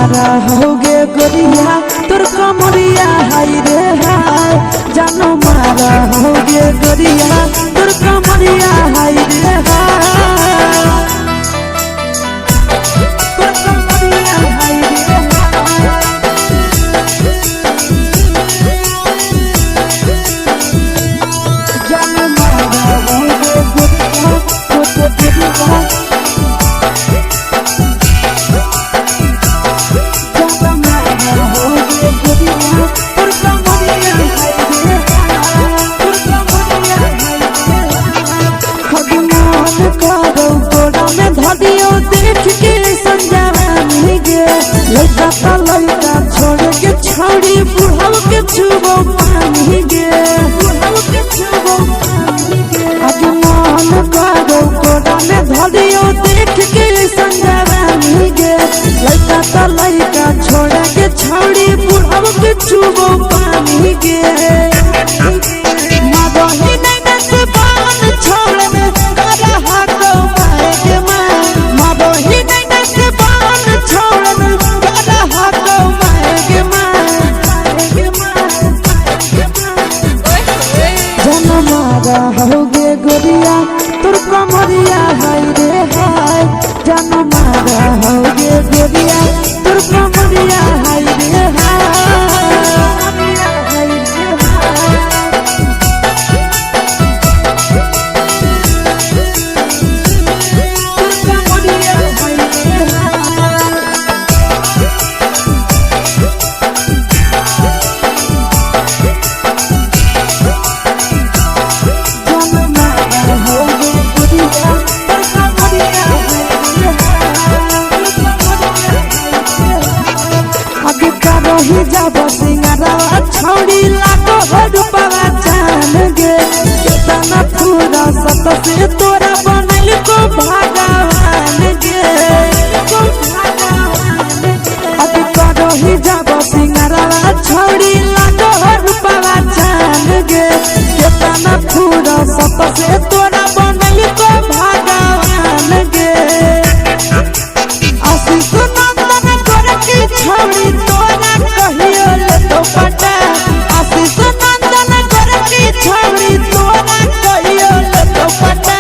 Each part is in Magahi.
मारा होगे गोरिया तोर कमरिया हाय रे हाय। जानो मारा होगे गोरिया तोर कमरिया हाय रे हाय। तोर कमरिया हाय रे हाय। जानो मारा होगे गोरिया तोर कमरिया। देख के संजानी गे लड़का ता लड़का छोड़ के छोड़ी बुढ़ाव के छुबो पानी गे बुढ़ाव के छुबो पानी गे। आज मन करो कोड़ा में धरियो देख के संजानी गे लड़का ता लड़का छोड़ के छोड़ी बुढ़ाव के छुबो पानी गे। मादोही नहीं नस पान छोड़ में करा हाको मारे के मां। मादोही नहीं नस पान छोड़ में करा हाको मारे के मां। जन मारा होगे गोरिया तोर कमरिया हाय रे हाय। जन मारा होगे गोरिया तोर कमरिया हाय रे हाय। छौड़ी लागो रूपवा जान गे केतना पूरा सत से तोरा बनल को भगवान गे। अब करही जाब सिंगारवा छौड़ी लागो रूपवा जान गे केतना पूरा सत से तोरा बनल को भगवान गे। आशीष नंदन गोरकी छौड़ी तोरा कहियो ले तो पटा। आशीष नंदन गोरकी छौड़ी तोरा कहियो ले तो पटा।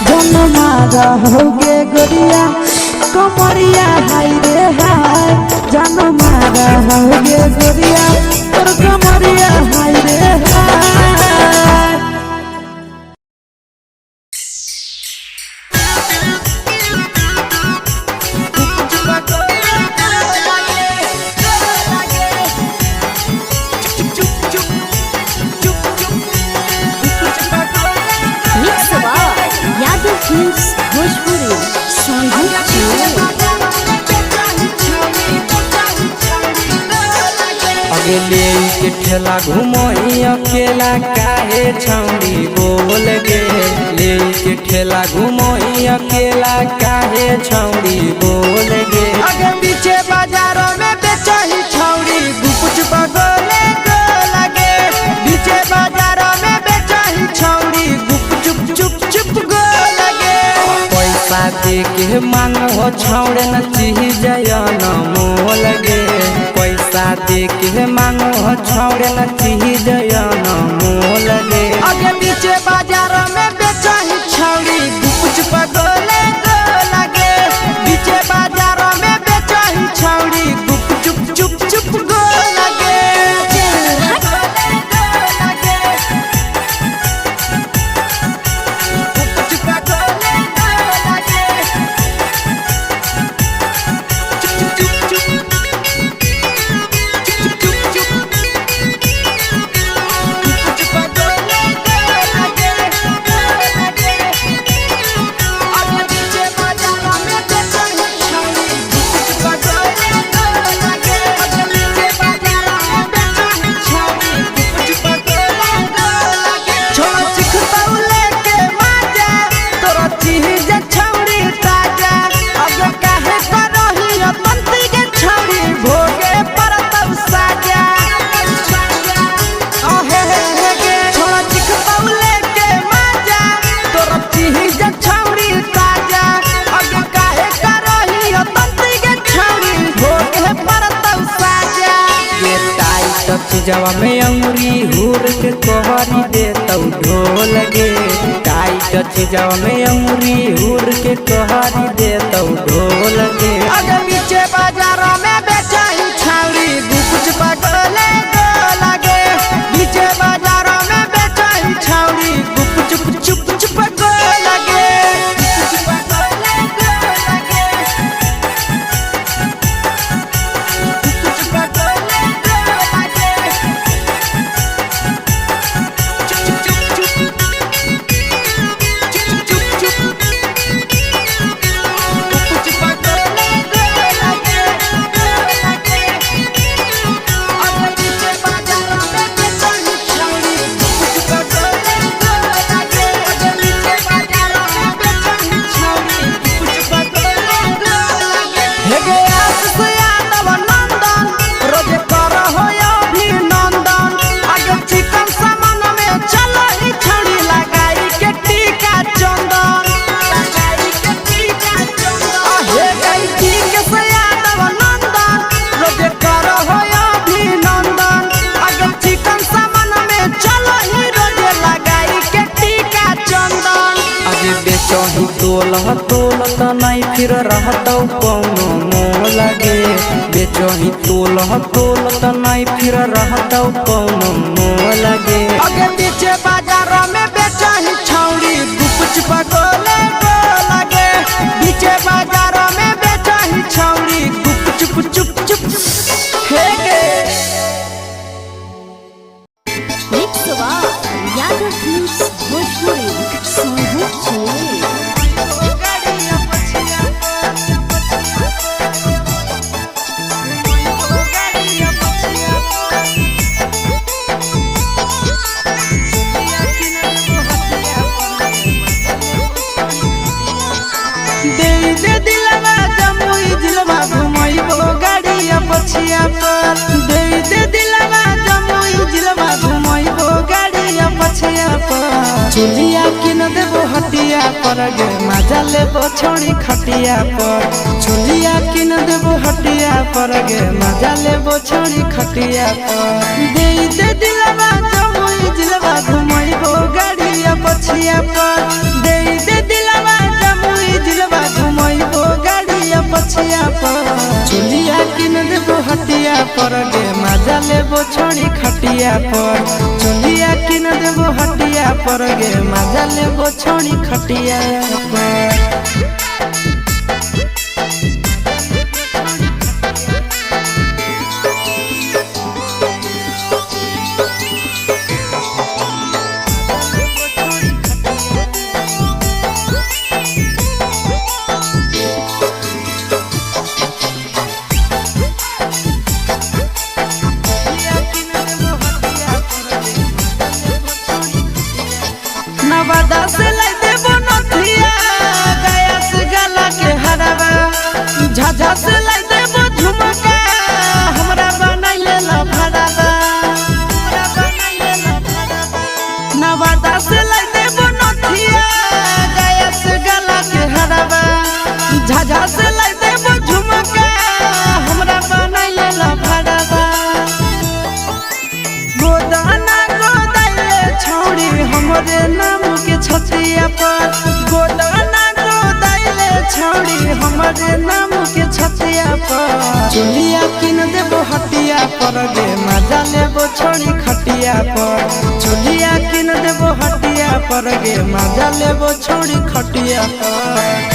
जन मारा होगे गोरिया कमरिया हाय रे हाय। जन मारा होगे गोरिया तोर कमरिया हाय रे हाय। Mix by Yadav films Bhojpuri Sonbhadra. अगले के ठेला घुमोही अकेला काहे छौड़ी बोल गे। ले के ठेला घुमोही अकेला काहे छौड़ी बोल गे। अगे पीछे बाजारों में बेचही छौड़ी गुपच बगोले गो लगे। पीछे बाजारों में बेचही छौड़ी गुप चुप चुप चुप गो लगे। पैसा दे के मांगो छौड़े न चीज न मोल गे। पैसा दे के मांगो छौड़े न चीज न मोल गे। अगे पीछे बाजारों में बेचही छौड़ी गुपच बगोले गो लगे। पीछे बाजारों में बेचही छौड़ी गुप चुप चुप चुप गो लगे। चीजवा में अंगुरी हुर के कोहरी दे तौ ढोल गे। टाइट चीजवा में अंगुरी हुर के कोहरी दे तौ ढोल गे। अगे बीचे बाजार में बेचाही छाउरी गुपचुप गोले गोलागे। बीचे बाजार में बेचाही छाउरी गुपचुप चुप चुप गोलागे। गुपचुप गोले गोलागे। गुपचुप गोले गोलागे। चुप चुप चुप चुप चुप चुप गुपचुप गोले गोलागे गोलागे। अगे बीचे बाजार में बेचाही छाउरी गुपचुप गोले गोलागे। अगे बीचे बाजार में बेचाही छाउरी गुपचुप गोले गोलागे। हे गे आशीष यादव नंदन रोज कर हो अभिनंदन। आगे चिकन सामान में चलो ही छड़ी लगाई के टीका चंदन। लगाई के टीका चंदन। हे गई ठीक से यादव नंदन रोज कर हो अभिनंदन। आगे चिकन सामान में चलो ही रोज लगाई के टीका चंदन। अगे बेचही तोल तोल त नहीं फिर रहतौ कौनो मोल गे। बेचही तोल तोल त नहीं फिर रहतौ कौनो मोल गे। अगे बीचे बाजार में बेचाही छौड़ी गुपचुप गोले गोलागे। बीचे बाजार में बेचाही छौड़ी गुपचुप चुप चुप हे गे। Mix by Yadav films Bhojpuri Sonu Chile. दे दे दिलवा जमुई जिलवा घुमैबो गाड़िया पछिया पर। दे दे दिलवा जमुई जिलवा घुमैबो गाड़िया पछिया पर। चुलिया किन देबो हटिया पर गे मजा लेबो छोड़ी खटिया पर। चुलिया किन देबो हटिया पर गे मजा लेबो छोड़ी खटिया पर। दे दे दिलवा जमुई जिलवा घुमैबो गाड़िया पछिया पर। दे दे दिलवा जमुई जिलवा घुमैबो गाड़िया पछिया पर। चुलिया किन देबो हटिया पर गे मजा लेबो छोड़ी खटिया पर। चुलिया किन देबो हटिया पर गे मजा लेबो छोड़ी खटिया पर। नवादा से लाई देबो नथिया गया से गला के हरावा। झाझा से लाई देबो झुमका हमरा बनाइले ला भरावा। नवादा से लाई देबो नथिया गया से गला के हरावा। झाझा से लाई देबो झुमका हमरा बनाइले ला भरावा। गोदाना गोदाइले छौड़ी हमरे नाम के छतिया पर। गोदाना गोदाइले छौड़ी हमरे नाम के छतिया पर। चुलिया किन देबो हटिया पर गे मजा लेबो छोड़ी खटिया पर। चुलिया किन देबो हटिया पर गे मजा लेबो छोड़ी खटिया पर।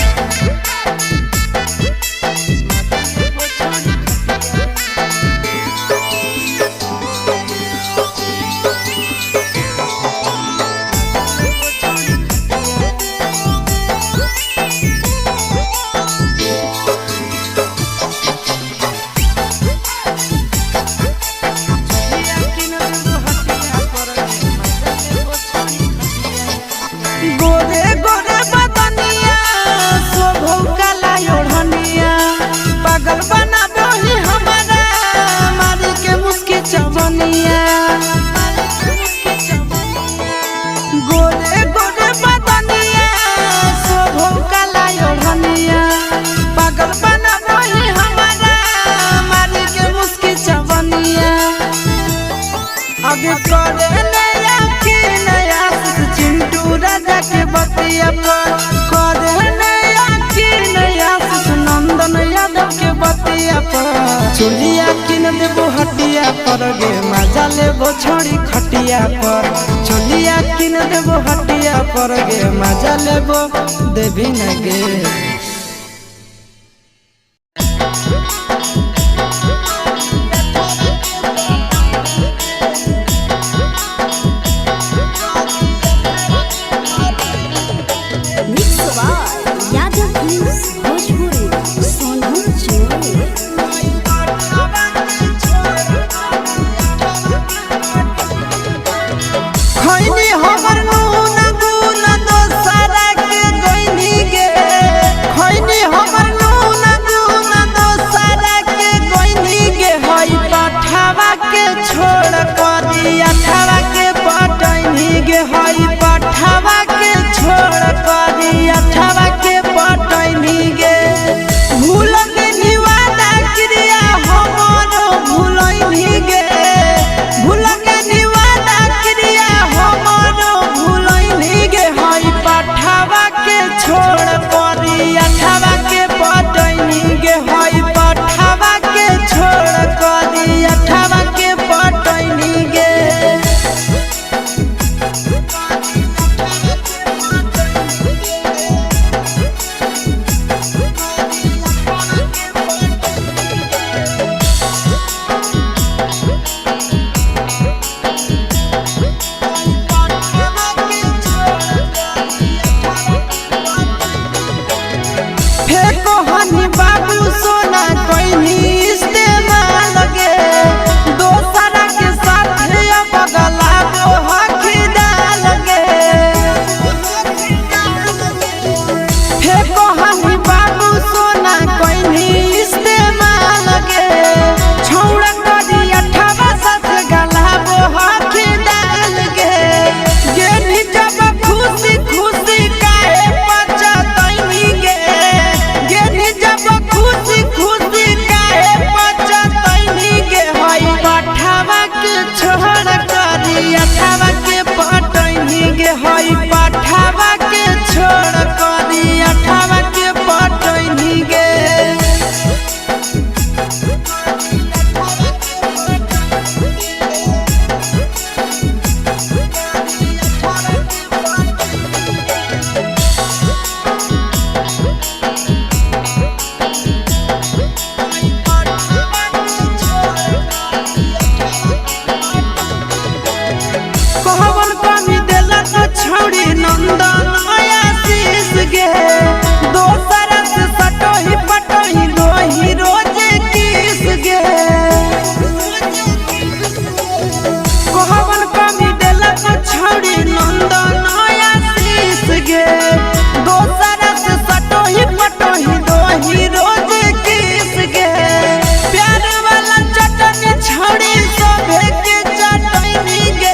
गोरे गोरे बदनिया पर। चोलिया किन देबो हटिया पर गे मजा लेबो छोड़ी खटिया पर। चोलिया किन देबो हटिया पर गे मजा लेबो देवी न गे। Mix by Yadav films Bhojpuri Sonpur Jamui. खैनी हमर नून गुन दोसरा के गइनी गे। खैनी हमर नून गुन दोसरा के गइनी गे। हई पठावा के छोड़ करी अठावा के पटैनी गे। हई पठावा के छोड़ करी अठावा के पटैनी गे। भूल गेनी वादा क्रिया हमर भूलैनी गे। भूल गेनी वादा क्रिया हमर भूलैनी गे। हई पठावा के छोड़ करी अठावा के पटैनी गे। हई पठावा के छोड़ करी अठावा के पटैनी गे। फेको हनी बाबू सोना कोइनी इस्तेमाल गे। दोसरा के साथ अब गला गो हकीदाल गे। फेको हनी बाबू सोना कोइनी इस्तेमाल गे। छौड़ा करी अठावा सस गला गो हकीदाल गे। गेनी जब खुशी खुशी काहे पचतैनी गे। गेनी जब खुशी खुशी काहे पचतैनी गे। हई पठावा के छोड़ करी अठावा के पटैनी गे। हई पठावा के छोड़ करी अठावा के पटैनी गे। कहवन कमी देलक छौड़ी नंदन आशीष गे। दोसर से सटोही पटोही लोही रोज किस गे। कहवन कमी देलक छौड़ी नंदन आशीष गे। दोसर से सटोही पटोही लोही रोज किस गे। प्यार वाला चटनी छौड़ी सभे के चटनी गे।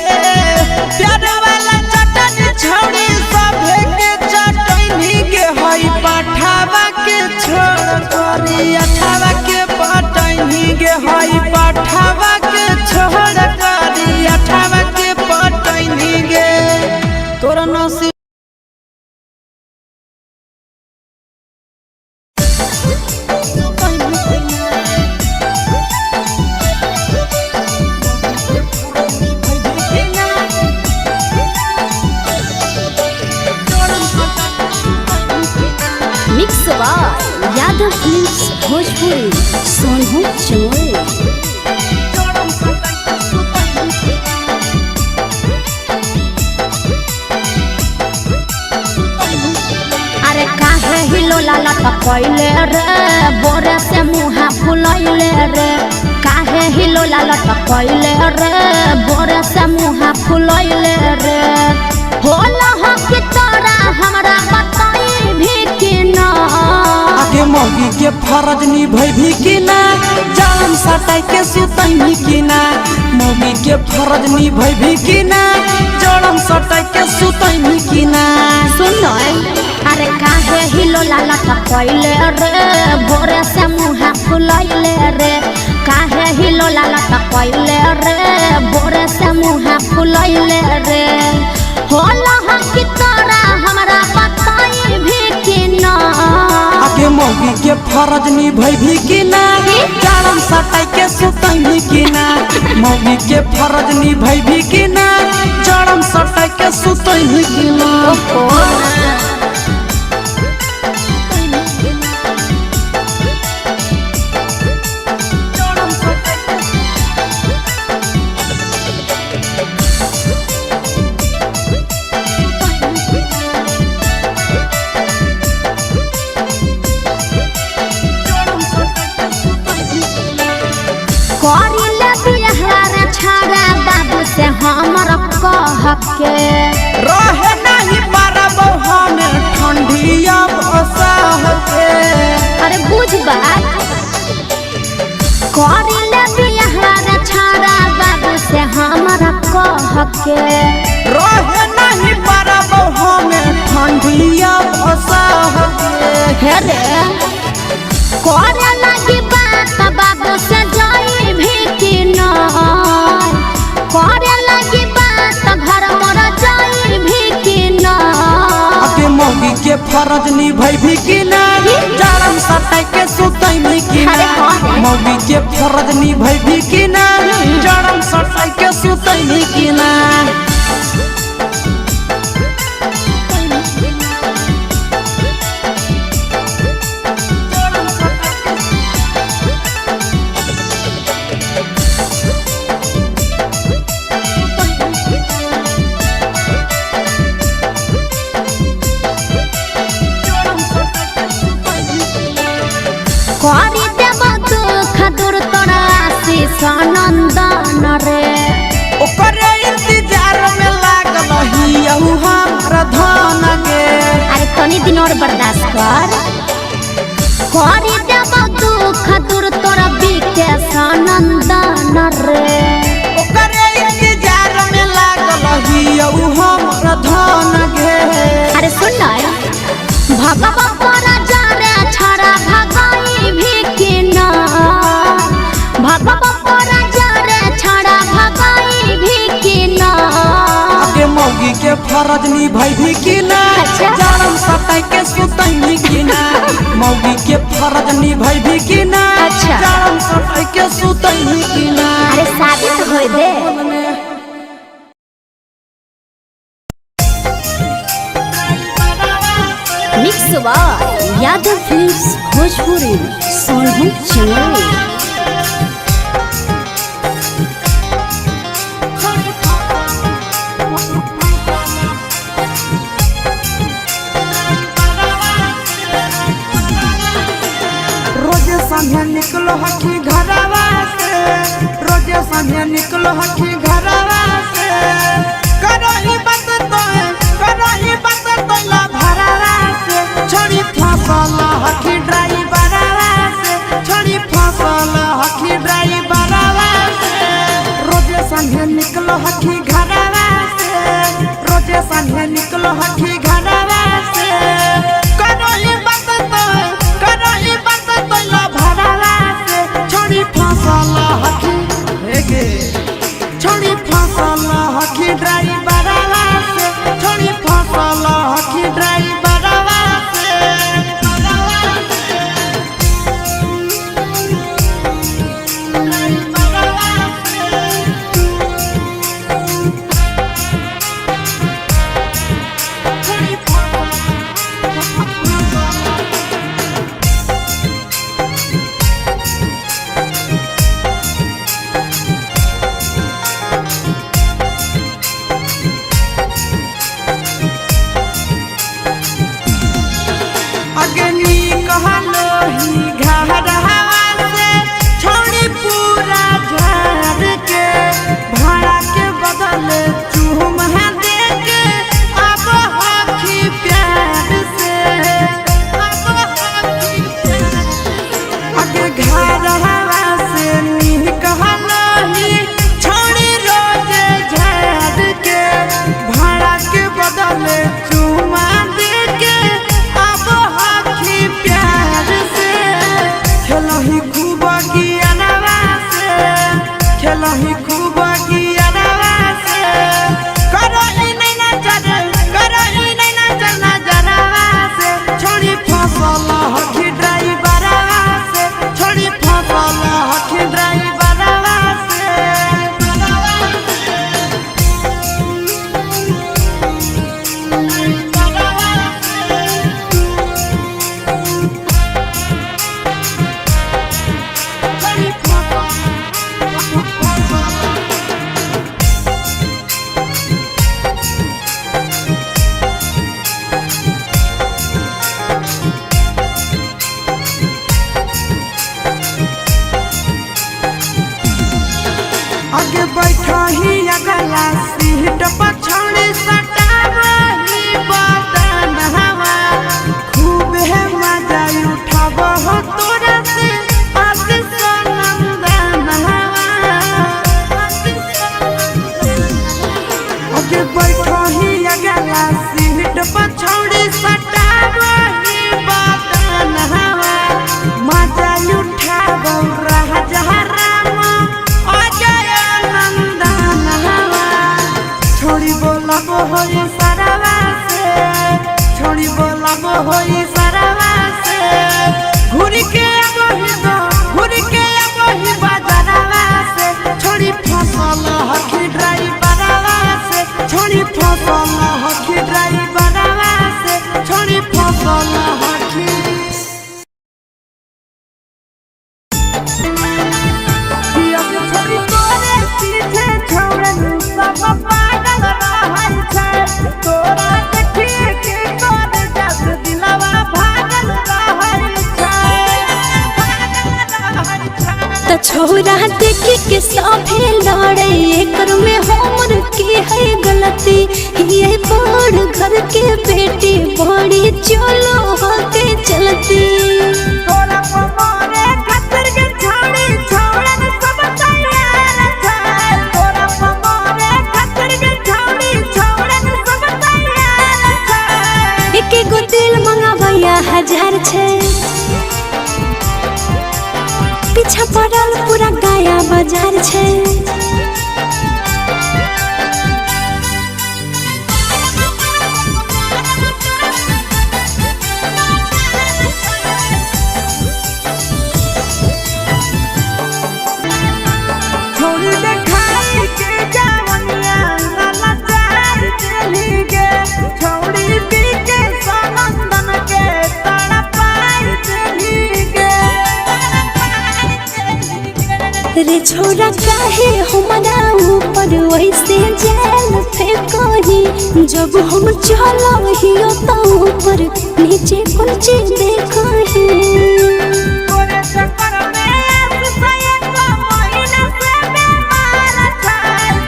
प्यार वाला चटनी छौड़ी सभे के चटनी गे। हई पठावा के छोड़ करी अठावा के पटैनी गे। हई पठावा के छोड़ करी अठावा के पटैनी गे। तोरा नसीब mix by Yadav films Bhojpuri Sonpur Jamui. अरे काहे हिलोला लटकैले रे बोरे से मुहा फुलैले रे। काहे हिलोला लटकैले रे बोरे से मुहा फुलैले रे। होला हो कि तोरा हमरा बताई भी कि ना। आगे मौगी के फरज निभैभी कि ना। जान सटाई के सुतैनी कि ना। मौगी के फरज निभैभी कि ना। जड़म सटाई के सुतैनी कि ना। सुन अरे काहे हिलोला लटकैले रे बोरे से मुहा फुलैले रे। काहे हिलोला लटकैले रे बोरे से मुहा फुलैले रे। होला हो कि तोरा हमरा बताई भी कि ना। आगे मौगी के फरज निभैभी कि ना। जाड़म सटाई के सुतैभी कि ना? मौगी के फरज निभैभी कि ना? जाड़म सटाई के सुतैभी कि ना? करी ले बियाह रे छाड़ा बाबू से हमर कह के। रहे नहीं पारब हम ठंडिया बसह के। अरे बुझ बात, करी ले बियाह रे छाड़ा बाबू से हमर कह के। रहे नहीं पारब हम ठंडिया बसह के। हे रे करे लगी बात बाबू से जाई भी कि ना? करे लगी बात घर मोर जाई भी कि ना? अके मौगी के फरज निभैभी कि ना? जाड़म सटाई के सुतैभी कि ना? अरे हाँ रे। मौगी के फरज निभैभी कि ना? जाड़म सटाई के सुतैभी कि ना? करी देब दुख दूर तोरा आशीष नंदन रे। ओकरे इंतजार में लागल हियहु हमरा धन के। अरे तनी दिन और बर्दाश्त कर। करी देब दुख दूर तोरा विकेश नंदन रे। ओकरे इंतजार में लागल हियहु हमरा धन के। अरे सुन न, भगवा पर जा रे छड़ा भगाई भी कि ना? भगवा पर जा रे छड़ा भगाई भी कि ना? के मौगी के फरज निभैभी कि ना? अच्छा। जाड़म सटाई के सुतैभी कि ना? मौगी के फरज निभैभी कि ना? अच्छा। जाड़म सटाई के सुतैभी कि ना? अरे शादी तो होए दे। Mix by Yadav films Bhojpuri Sonhu Chennai. रोज संझे निकलो हखी घरवा से, रोज संझे निकलो हखी घरवा से। करो ही बात तो, करो ही बात तो ला भरवा से। छोड़ी फसल हखी ड्राइवरवा से, छोड़ी फसल हखी ड्राइवरवा से। रोज संझे निकलो हखी घरवा से, रोज संझे निकलो हखी घरवा से। करो ही बात तो, करो ही बात तो ला भरवा से। छोड़ी फसल हखी हे गे, छोड़ी फसल हखी ड्राइवरवा से, छोड़ी फसल हखी ड्राइवरवा। अगला सीट पर छौड़ी सटावही बदन हवा खूब है मजा उठाब हो तोरा से आशीष नंदन हवा। ओके बैठो ही अगला सीट पर छौड़ी सटावही बदन हवा मजा उठाब राजा राम अजय नंदन हवा। छोड़ी बोलब होई सरवा से, छोड़ी बोलब होई सरवा से, घूर के अबही दो घूर के अबही बाजारवा से, छोड़ी फसल हखी ड्राइवरवा से, छोड़ी फसल हखी ड्राइवरवा से, छोड़ी फसल हखी। छोड़ी तोरे पीछे छौड़न सब पागल रहल छै, तोरा देखिए के तोर जस दिलवा भागल रहल छै, भागल रहल छै। त छोरा देखे के सभे लड़े एकर में हमर के है गलती, ये बड़ घर के बेटी बड़ी चलो हके चलती। तोरा पमरे खातिर के छौड़ी छौड़न सब तैयार छै, तोरा पमरे खातिर के छौड़ी छौड़न सब तैयार छै। एके गो दिल मंगावैया हजार छै, पीछा पड़ल पूरा गाया बाजार छै। छोड़ी देखाई के जावनिया लाला चार चली गे, छोड़ी पी के सनंदन के तड़ा पार चली गे। रे छोरा काहे हमरा ऊपर वैसे जाल फेंकही, जब हम चलहियो त ऊपर नीचे कुछ देखही। तोरे चक्कर में आस सयत महीना से बेमार छै,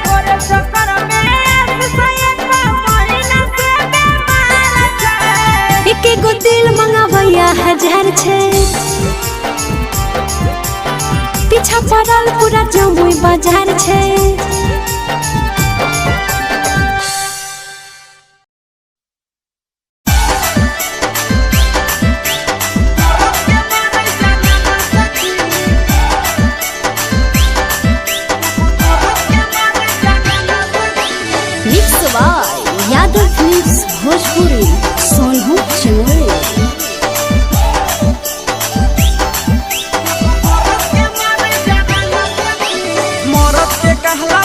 तोरे चक्कर में आस सयत महीना से बेमार छै। एके गो दिल मंगावैया हजार छै, पीछा पड़ल पूरा जमुई बाजार छै। Mix by Yadav films Bhojpuri Sonu Chamoli. मरद के कहला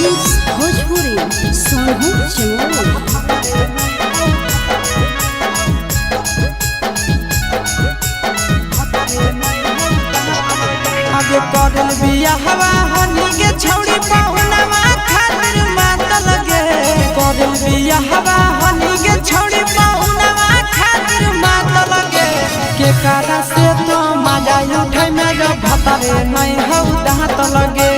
फिल्म्स भोजपुरी, सोनू चमोली। आगे करल बियाहवा हनी के छौड़ी पहुनवा खातिर मात लगे। करल बियाहवा हनी के छौड़ी पहुनवा खातिर मात लगे। के कारा से तो मजा उठै में जब भतरे नहीं हौ दांत लगे।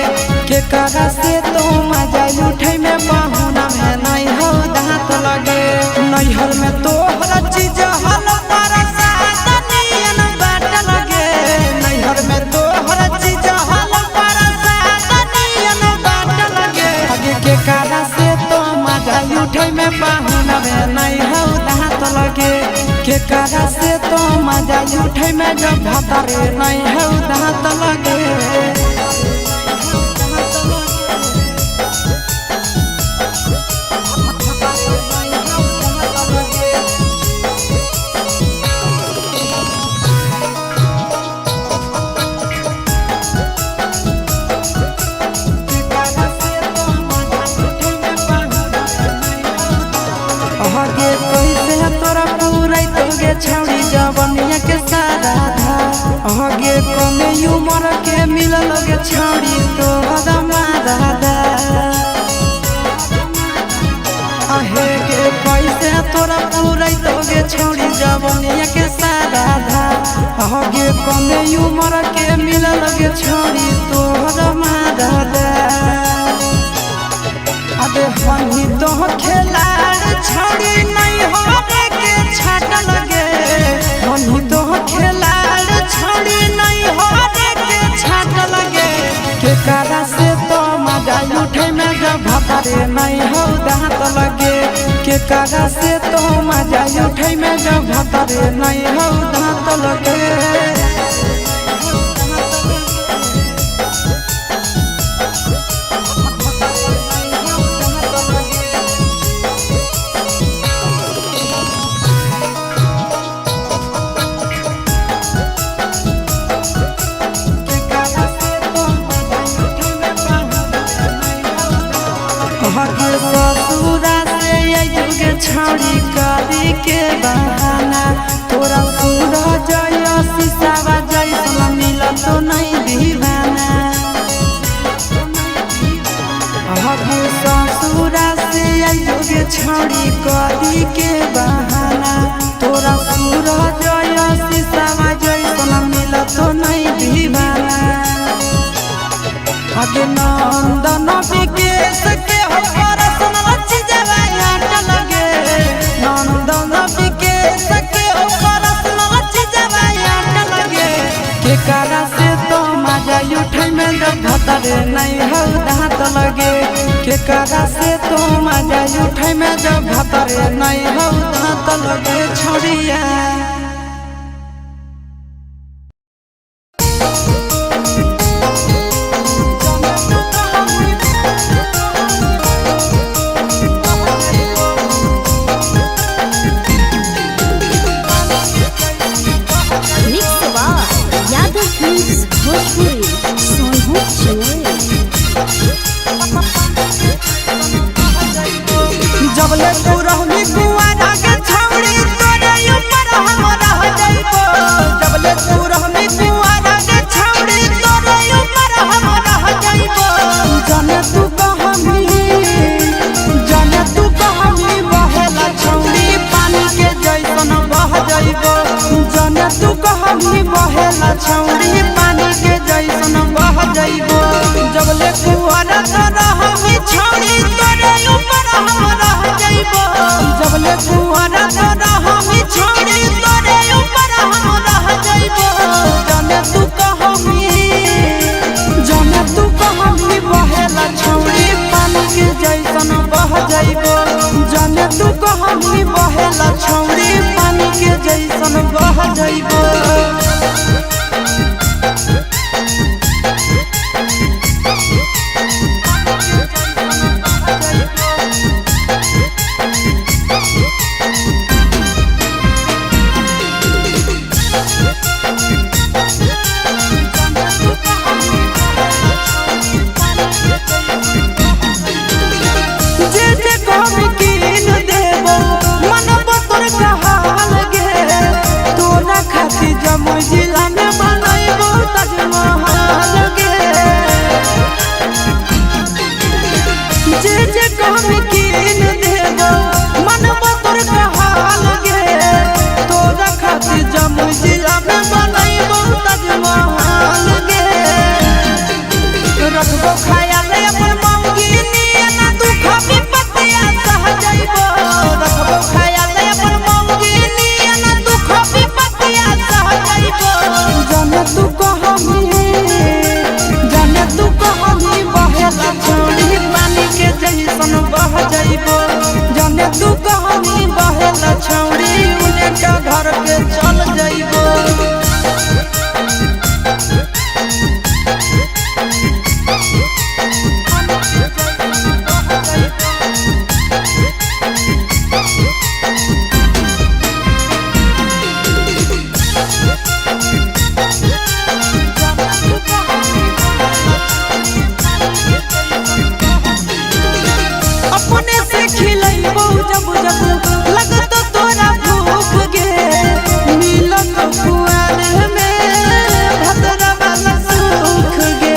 के कारा से तो मजा उठै में पहुना में नहीं हौ दांत लगे। नैहर में तोहर चीज हल तारा साथ नियन बाट लगे। नैहर में तोहर चीज हल तारा साथ नियन बाट लगे। आगे के कारा से तो मजा उठै में पहुना में नहीं हौ दांत लगे। के कारा से तो मजा उठै में जब भतरे नहीं हौ दांत लगे। आगे कैसे तोरा पूरा तोगे छौड़ी जवनिया के सारा धा। आगे कमे उमर के मिलल गे छौड़ी तोहरा मारा दा। आहे के कैसे तोरा पूरा तोगे छौड़ी जवनिया के सारा धा। आगे कमे उमर के मिलल गे छौड़ी तोहरा मारा दा। अबे हनी तो खेलाड़ छौड़ी नहीं हो के छाट लगे। हनी तो खेलाड़ छौड़ी नहीं हो के छाट लगे। के कारा से तो मजा उठै में जब भतरे नहीं हो दांत लगे। के कारा से तो मजा उठै में जब भतरे नहीं हो दांत लगे। हके ससुरा से अइबे छौड़ी करी के बहाना। तोरा सूरज शीशावा जैसन मिलत तो नहीं दीवाना। हके ससुरा से अइबे छौड़ी करी के बहाना। तोरा सूरज शीशावा जैसन मिलत तो नहीं दीवाना। आगे नंदन विकेश के हो परसन लच्छी जवाई आट लगे। नंदन विकेश के हो परसन लच्छी जवाई आट लगे। के कारा से तो मजा उठै में जब भतरे नहीं हौ दांत लगे। के कारा से तो मजा उठै में जब भतरे नहीं हौ दांत लगे छोड़िया। Mix by Yadav films Bhojpuri, Sonu Chamoli. जबले तू रहनी कुआरा के छौड़ी तोरे ऊपर हम रह जइबो। जबले तू रहनी कुआरा के छौड़ी तोरे ऊपर हम रह जइबो। जाने तू कहमी, जाने तू कहमी बहेला छौड़ी पानी के जैसन बह जइबो। जाने तू कहमी बहेला छौड़ी पानी के जैसन बह जइबो। जबले कुआरा तो रहनी छौड़ी तोरे ऊपर हम रह जइबो। जबले कुआरा तो रहनी छौड़ी तोरे ऊपर हम रह जइबो। जाने तू कहमी, जाने तू कहमी बहेला छौड़ी पानी के जैसन बह जइबो। जाने तू कहमी बहेला छौड़ी पानी के जैसन बह जइबो। जमुई जिला में बनैबो ताजमहल गे। जे जे कहबी कीन देबो मनबो तोर कहाल गे। तोरा खातिर जमुई जिला में बनैबो ताजमहल गे। रखबो ख्याल अपन मौगी नियन दुख विपत्तिया सह जइबो। रखबो ख्याल अपन मौगी नियन दुख विपत्तिया सह जइबो। जाने तू कहमी, जाने तू कहमी बहेला छौड़ी पानी के जैसन बह जइबो। जाने तू कहमी बहेला छौड़ी उने का घर के चल जइबो। अपने से खिलैबो जब जब लगत तोरा भूख गे। मिलत कुआर में भद्रा वाला सुख गे।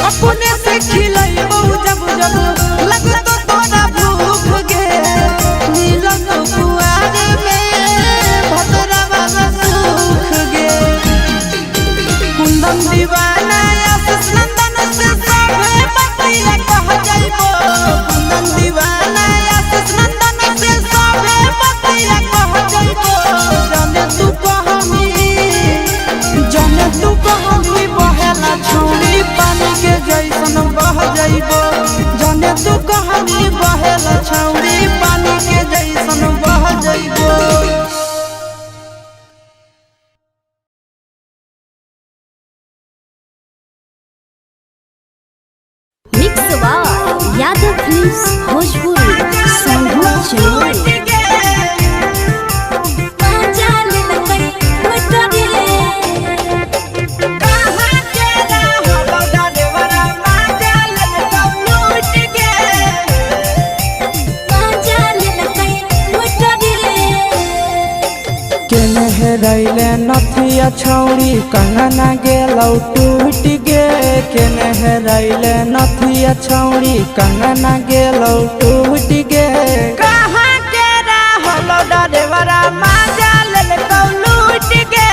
अपने से खिलैबो जब जब लगत तोरा भूख गे। मिलत कुआर में भद्रा वाला सुख गे। कुंदन दीवाना आशीष नंदन से सभे बतिया कह जइबो। कुंदन दीवाना आशीष नंदन से सभे बतिया कह जइबो। जाने तू कहमी, जाने तू कहमी बहेला छौड़ी पानी के जैसन बह जइबो। जाने तू कहमी बहेला छौड़ी पानी के जैसन बह जइबो। Mix by Yadav films Bhojpuri Sanghu Chamoli. केने हेरैले नथिया छौड़ी कंगना गेलौ टूट गे। केने हेरैले नथिया छौड़ी कंगना गेलौ टूट गे। कहाँ के रहलो डरेवरा माजा लेलकौ लूट गे।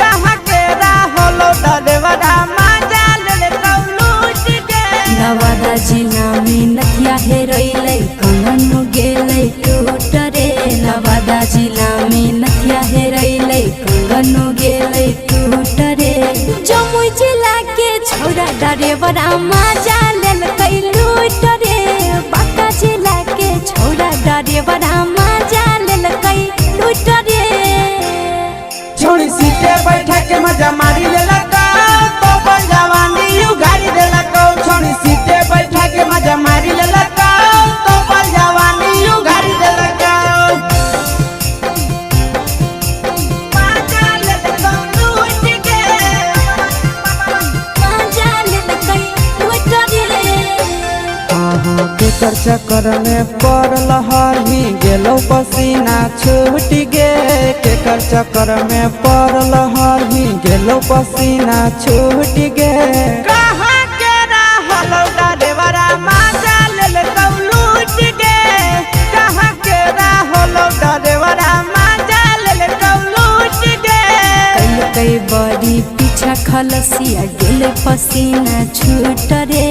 कहाँ के रहलो डरेवरा माजा लेलकौ लूट गे। नवादा जिला में नथिया हेरैलै कंगन गेलै टूट रे। नवादा जिला में नथिया हेरैलै कंगन गेलै टूट रे। जमुई जिला के छौड़ा डरेवरा माजा लेलकै लूट रे। बांका जिला के छौड़ा डरेवरा माजा लेलकै लूट रे। छोड़ी सीटे बैठा के मजा मारी लेलकौ तो बन जवानी उगारी देलकौ। छोड़ी सीटे बैठा के मजा मारी लेलकौ तो बन जवानी उगारी देलकौ। माजा लेलकौ लूट गे। माजा लेलकै लूट रे। केकर चक्कर में पड़ल हही गेलौ पसीना छूट गे। केकर चक्कर में पड़ल हही गेलौ पसीना छूट गे। कहाँ के रहलो डरेवरा माजा लेलकौ लूट गे। कहाँ के रहलो डरेवरा माजा लेलकौ लूट गे। कई बड़ी पीछा खलसिया गेल पसीना छूट रे।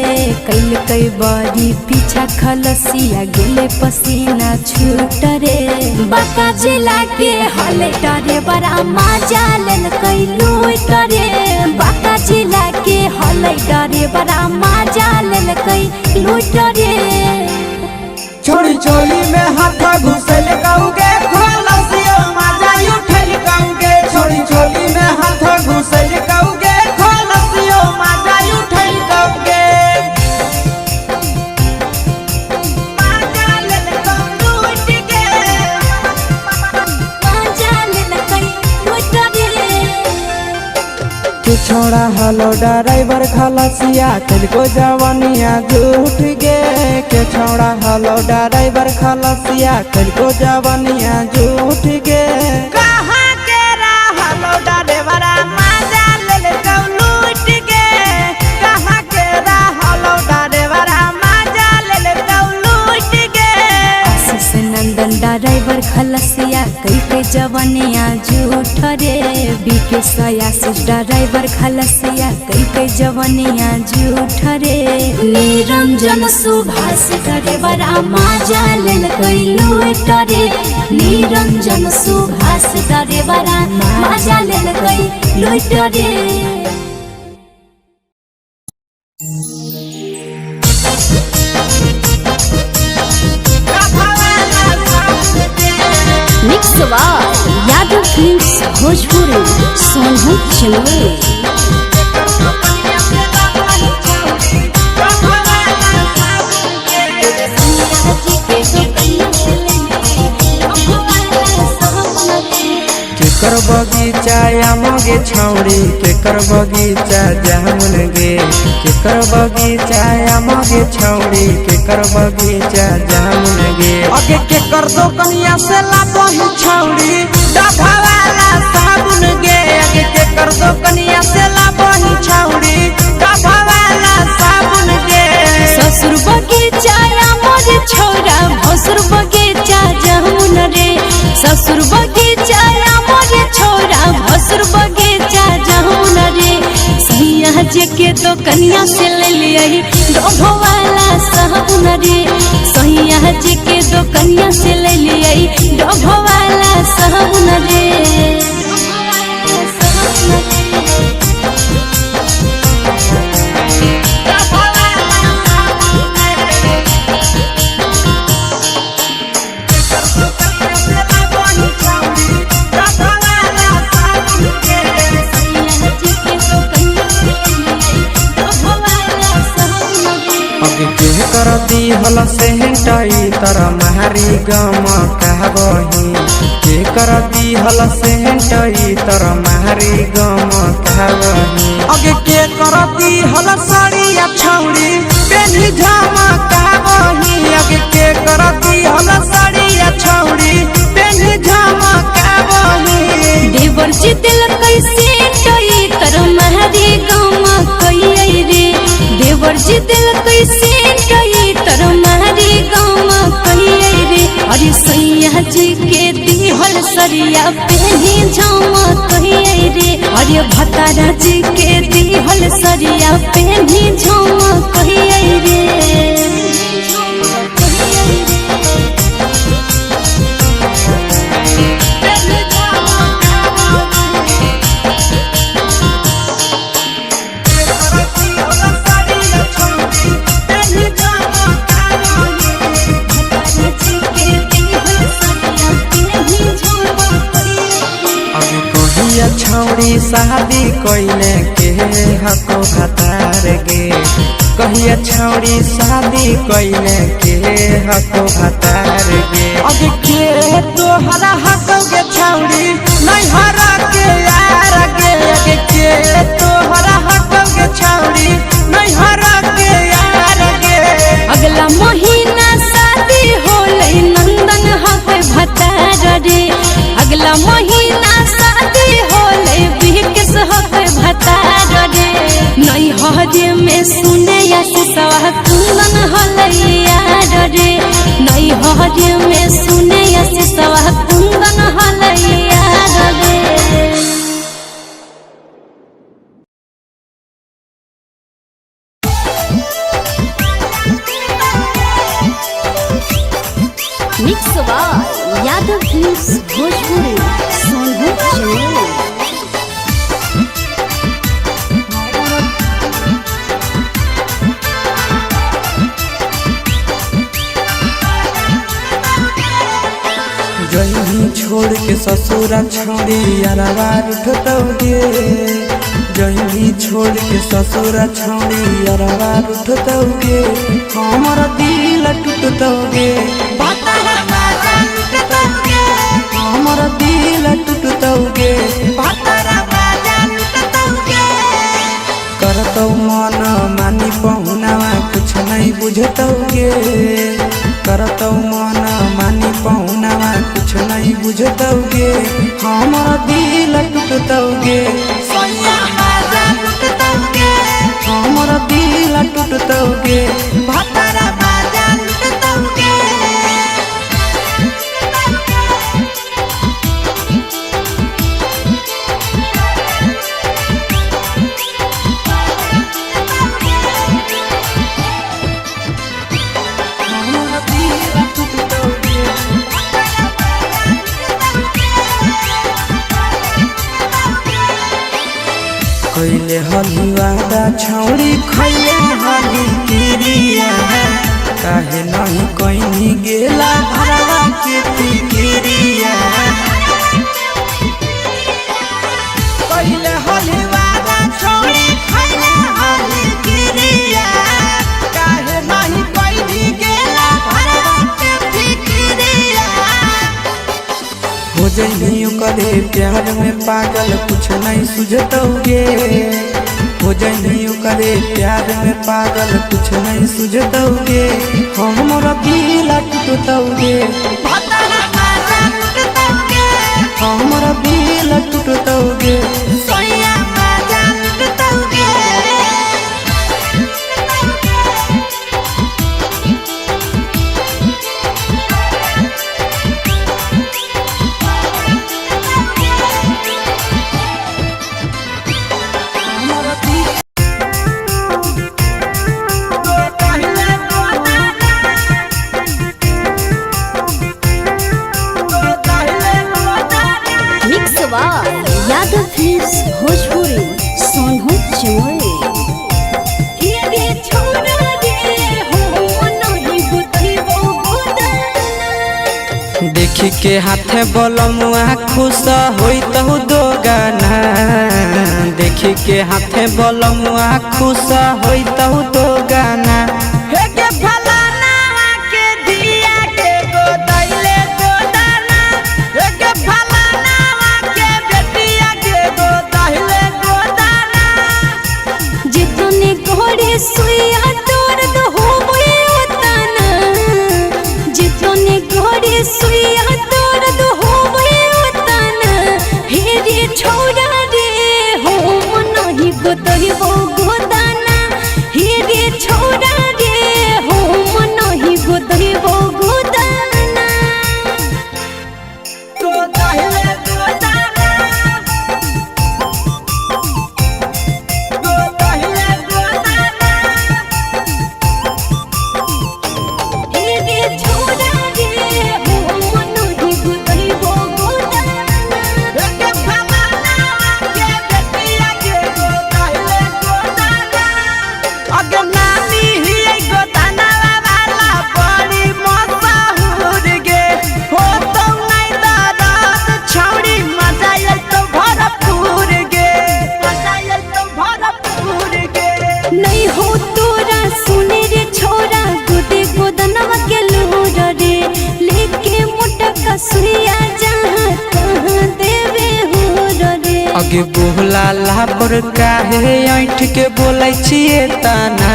कैल बड़ी पीछा खलसिया गेल पसीना छूट रे। बांका जिला के हले डरेवरा माजा लेलकै लूट रे। बांका जिला के हले डरेवरा माजा लेलकै लूट रे। छोड़ी चोली में हाथ घुसल कौगे खोलसियो माजा उठल कौगे। छोड़ी चोली में हाथ घुसल कौगे खोलसियो माजा उठल कौगे। माजा लेलकौ लूट गे। माजा लेलकै लूट रे। के छोड़ा हलो ड्राइवर खलासिया कल को जवानिया झूठ गे। के छोड़ा हलो ड्राइवर खलासिया कल को जवानिया झूठ गे। कहाँ के रहलो डरेवरा मजा ले ले तू लूट गे। कहाँ के रहलो डरेवरा मजा ले ले तू लूट गे। आशीष नंदन ड्राइवर खलसिया कई के जवनिया झूठ रे। बीके सयासी ड्राइवर खलसिया कई के जवनिया झूठ रे। निरंजन सुभाष ड्राइवर माजा लेल कोई लूट रे। निरंजन सुभाष ड्राइवर माजा लेल कोई लूट रे। Mix by Yadav films Bhojpuri Sonu Chinwe. केकर बगीचा आमगे छौड़ी केकर बगीचा जामुन गे। केकर बगीचा आमगे छौड़ी केकर बगीचा जामुन गे। अगे के कर दो कनिया से लाबही छौड़ी डभा वाला साबुन गे। अगे के कर दो कनिया से लाबही छौड़ी डभा वाला साबुन गे। ससुर बगीचा मोर छौरा भसुर बगीचा जामुन रे। ससुर बगीचा मोर छौरा भसुर बगीचा जामुन रे। सैया जे के तो कनिया से ले लियही डोभो वाला साबुन रे। सैया जे के तो कनिया से ले लियही डोभो वाला साबुन रे। अगे के कर दी हल सेहटाई तर मारी गम कहबही। के कर दी हल सेहटाई तर मारी गम कहबही। अगे के करती हल साड़िया छौड़ी पेन्ही झमा कहबही। अगे के करती हल साड़िया छौड़ी पेन्ही झमा कहबही। देवर जी दिल कैसे टई तर महरी गम कई रे। देवर जी दिल कैसे टई तर महरी गम कई रे। अरे सैया जी के दिहल सरिया पेनी झम कई रे। अरे भतारा जी के दिहल सरिया पेनी झम कई रे। अगे कहिया छौड़ी शादी कइले के हको भतार गे। कहिया छौड़ी शादी कइले के हको भतार गे। अगे के तोहरा हकौ गे छौड़ी नैहरा के यार गे। अगे के तोहरा हकौ गे छौड़ी नैहरा के यार गे। अगला महीना शादी होलै नंदन हक भतार रे। अगला महीना शादी होलै बिकेश हक भतार रे। नैहर में सुने आशीषवा कुंदन होलै यार रे। नैहर में सुने आशीषवा कुंदन होलै यार रे। Mix by Yadav films Bhojpuri Sonu Chinwe. जही छोड़ के ससुरा छोड़ी अरवा उठतौ गे। जही छोड़ के ससुरा छोड़ी अरवा उठतौ गे। हमर दिल टूटतौ गे हमर दिल टूटतौ गे। भतरा बाजा लुटतौ गे। बुझतौगे। करतौ मन मानी पहुनावा कुछ नहीं बुझतौगे, हमर दिल टूटतौगे। सोया माजा लुटतौगे, हमर दिल टूटतौगे। भतरा माजा लुटतौगे। हमर दिल टूटतौगे। कैले हली वादा छौरी खैले हली किरिया, काहे नहीं कैनी गेला भरवा के फिकिरिया। पहिले होली वाला छौरी खैले हली किरिया, काहे नहीं कैनी गेला भरवा के फिकिरिया। हो जइनी ओकरे प्यार में पागल कुछ नहीं सुझतौगे। हो जइनी ओकरे प्यार में पागल कुछ नहीं सुझतौगे, हमर दिल टूटतौगे। भतरा माजा लुटतौगे, हमर दिल टूटतौगे। सोया माजा लुटतौगे। हमर दिल मिक्स यादव फिल्म्स भोजपुरी सोनू चमोली। देखी के हाथे बलमुआ खुश होइतहु दो गाना। देखी के हाथे बलमुआ खुश होइतहु दो गाना। हे के फलाना के धिया के गोदैले गोदाना, हे के फलाना के बेटिया के गोदैले गोदाना। जितने घोड़े सुइया दर्द होवे उतना, जितने घोड़े सुइया दर्द होवे उतना, हे रे छोरा रे हो नहीं गोतहिबो गोदाना, हे रे छोरा रे हो नहीं गोतहिबो गोदाना। गोदैले गोदाना, गोदैले गोदाना। हे रे छोरा रे हो नहीं गोतहिबो गोदाना। हे के फलाना के बेटिया के गोदैले गोदाना। अगे नानी हियै गोदाना वाला बड़ी मशहूर गे, हो तो नै दरद छौरी मजा अइतौ भरपूर गे, मजा अइतौ भरपूर गे। नहीं हो तोरा सुने रे छोरा गोदे गोदनवा के लोर रे, लेके मोटा कसुइया जहाँ तहाँ देवे हो रे। अगे बोहला लापर काहे ऐठ के बोलै छियै ताना।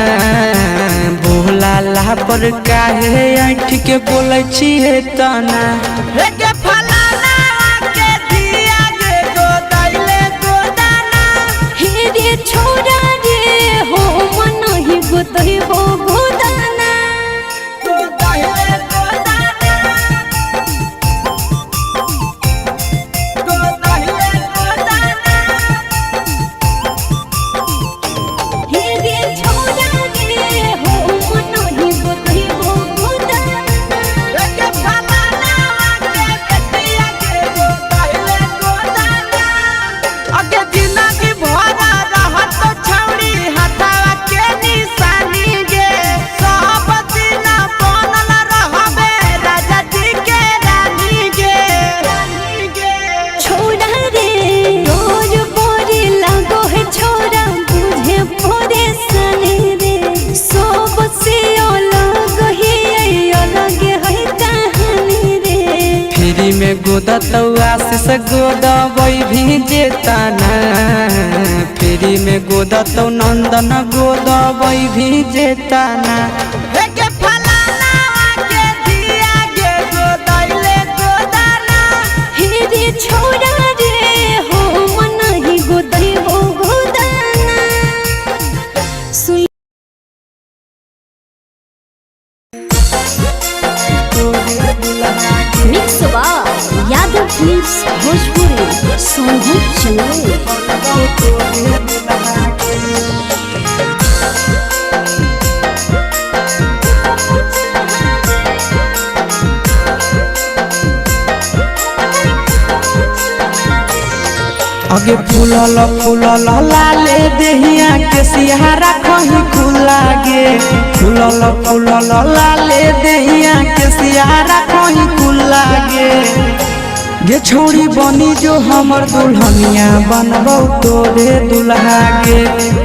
बोहला लापर काहे ऐठ के बोलै छियै ताना। हे के फलाना के धिया के गोदैले गोदाना। हे रे छोरा रे हो मन ही गोतहिबो गोदाना। गोदैले गोदाना, गोदैले गोदाना। हे रे छोरा रे हो मन ही गोतहिबो गोदाना। हे के फलाना के बेटिया के गोदैले गोदाना। अगे जिंदगी भरा रहत छौरी हथवा के निशानी गे, सब दिन बनल रहबे राजा जी के रानी गे, रानी गे। छोरा रे रोज बोरे लागो है छोरा बुझे परेशानी रे, सबसे अलग ही अलग है कहानी रे। फ्री में गोदतौ आशीष गोदबै भी जेताना। फ्री में गोदतौ नंदन गोदबै भी जेताना। हे के फिल्म्स भोजपुरी सोनू चंदेल। बनबौ तोरे दुल्हा गे। अगे फूलल फूलल लाले देहिया के सिहारा खही खुला गे। फूलल फूलल लाले देहिया के सिहारा खही खुला गे। गे छौड़ी बनी जो हमर दुल्हनिया बनबौ तोरे दुल्हा गे।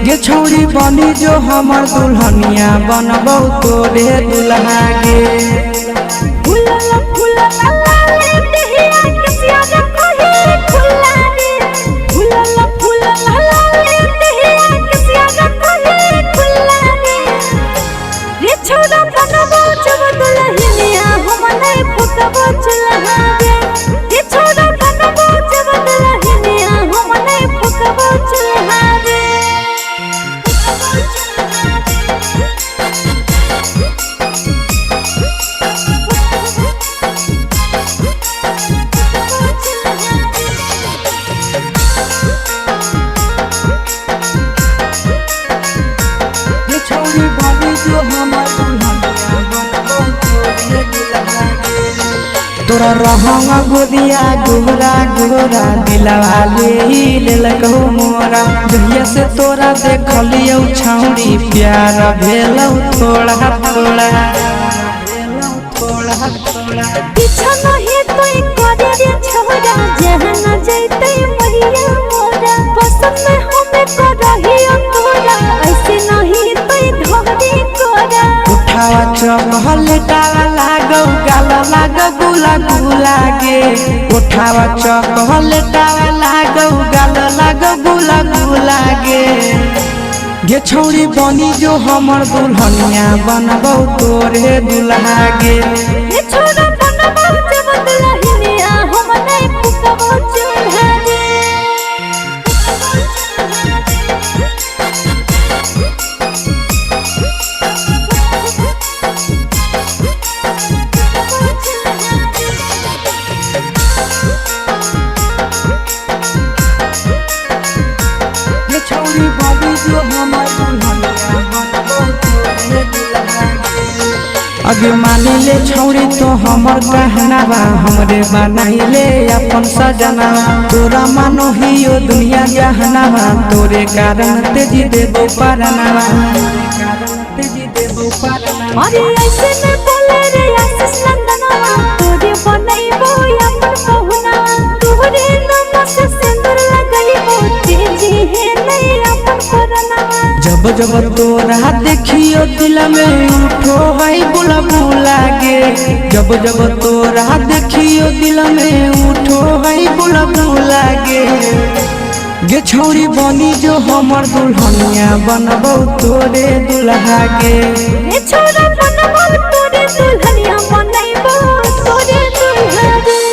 गे छौड़ी बनी जो हमर दुल्हनिया बनबौ तोरे दुल्हा गे। फूलल फूलल लाले देहिया के सियारा खही खुला रे। फूलल फूलल लाले देहिया के सियारा खही खुला रे। रे छोरा बनबो जब दुल्हनिया हम नहीं फुकबो चूल्हा गे। रे छोरा बनबो जब दुल्हनिया हम नहीं फुकबो चूल्हा रे। गे छौड़ी बनी जो हमर दुल्हनिया बनबौ तोरे दुल्हा गे। तोरा रहंग गोदिया गोरा गोरा दिलवा ले लेलकौ मोरा। जहिया से तोरा देखलियौ छौड़ी प्यार भेलौ थोड़ा थोड़ा। थोड़ा थोड़ा पीछा नहीं तोय करे रे छोरा जहाँ न जैते मरिया मोरा। पसंद में हमें करही तोरा ऐसे नहीं तोय धरे कोरा। उठावा चॉकलेटावा लागौ गाल लागौ गुला गुला गे। उठावा चॉकलेटावा लागौ गाल लागौ गुला गुला गे। गे छौड़ी बनी जो हमर दुल्हनिया बनबौ तोरे दुल्हा गे। रे छोरा बनबो जब दुल्हनिया हम नहीं फुकबो चूल्हा रे। गे छौड़ी बनी जो हमर दुल्हनिया बनबौ तोरे दुल्हा गे। अगे मानी ले छौड़ी तो हमर कहनावा हमरे बनाइले अपन सजना। तोरा मानो हियो दुनिया जहनावा तोरे कारण तेजी देबो परनावा। तेजी देबो परनावा। अरे ऐसे में बोले रे आशीष नंदनवा तोरे बनैबो अपन पहुना। तोरे नाम से सिंदूर लगैबो तेजी है नहीं अपन परनावा। जब जब तोरा देखियो दिल में उठो है बुला बुला गे। जब जब तोरा देखियो दिल में उठो है बुला बुला गे। गे छौड़ी बनी जो हमर दुल्हनिया बनबौ तोरे दुल्हा गे। रे छोरा बनबो तोरे दुल्हनिया बनैबो तोरे दुल्हा रे।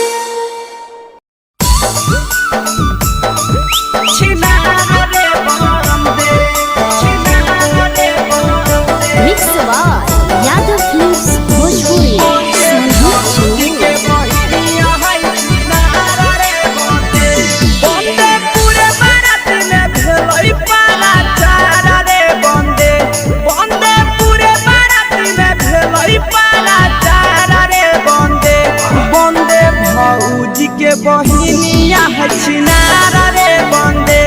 Mix by Yadav films Bhojpuri Sonu Chandel. के बहिनिया छिनारा रे बंदे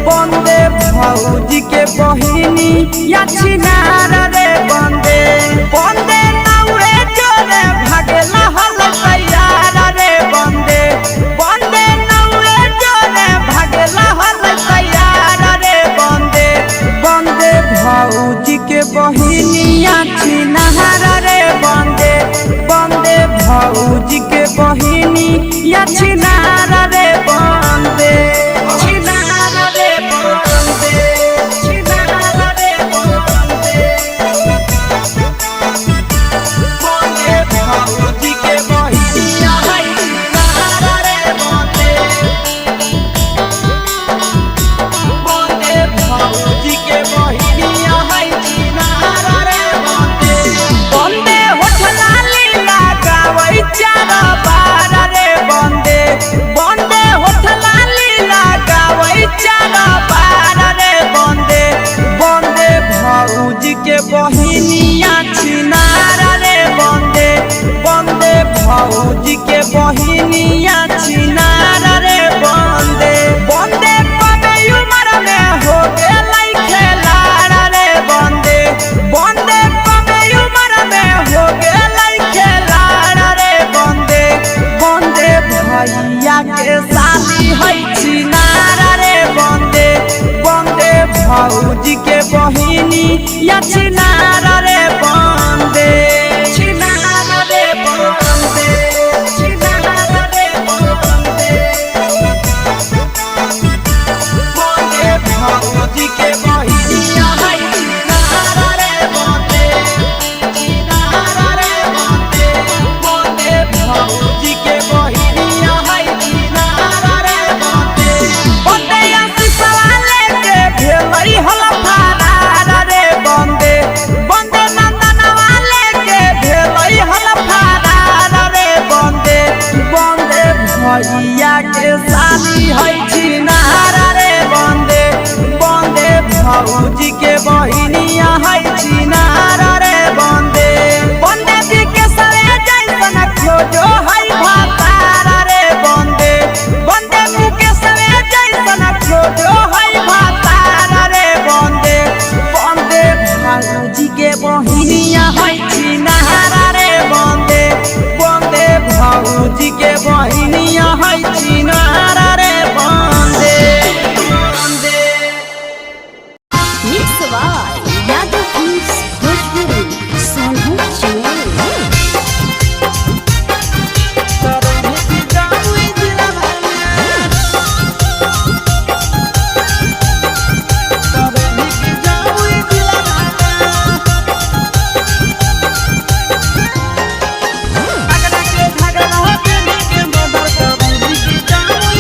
बंदे भौजी के बहिनी या छिनारा रे बंदे बंदे नाउरे जोरे भागेला हल तैयार रे बंदे बंदे नाउरे जोरे भागेला हल तैयार रे बंदे बंदे भौजी के बहिनिया छिनारा रे बंदे बंदे भौजी के बहिनी या छिनारा रे बंदे। भौजी के बहिनी या छिनार रे बंदे छिनार रे बंदे छिनार रे बंदे बंदे भौजी के बहिनी है छिनार रे बंदे छिनार रे बंदे बंदे भौजी के बहिनी है छिनार रे बंदे बंदे आशीषवा लेके भेलई हल फरार रे बंदे बंदे नंदनवा लेके भेलई हल फरार रे बंदे बंदे भैया के साली है छिनार रे बंदे बंदे भौजी के बहिनिया है छिनार रे बंदे बंदे जी के सरे जैसन खोजो है भातार रे बंदे बंदे मुकेश रे जैसन खोजो है भातार रे बंदे बंदे भौजी के बहिनिया है छिनार रे बंदे बंदे भौजी के बहिनिया है छिनार रे बंदे बंदे mix by Yadav films Bhojpuri Sonu Channel.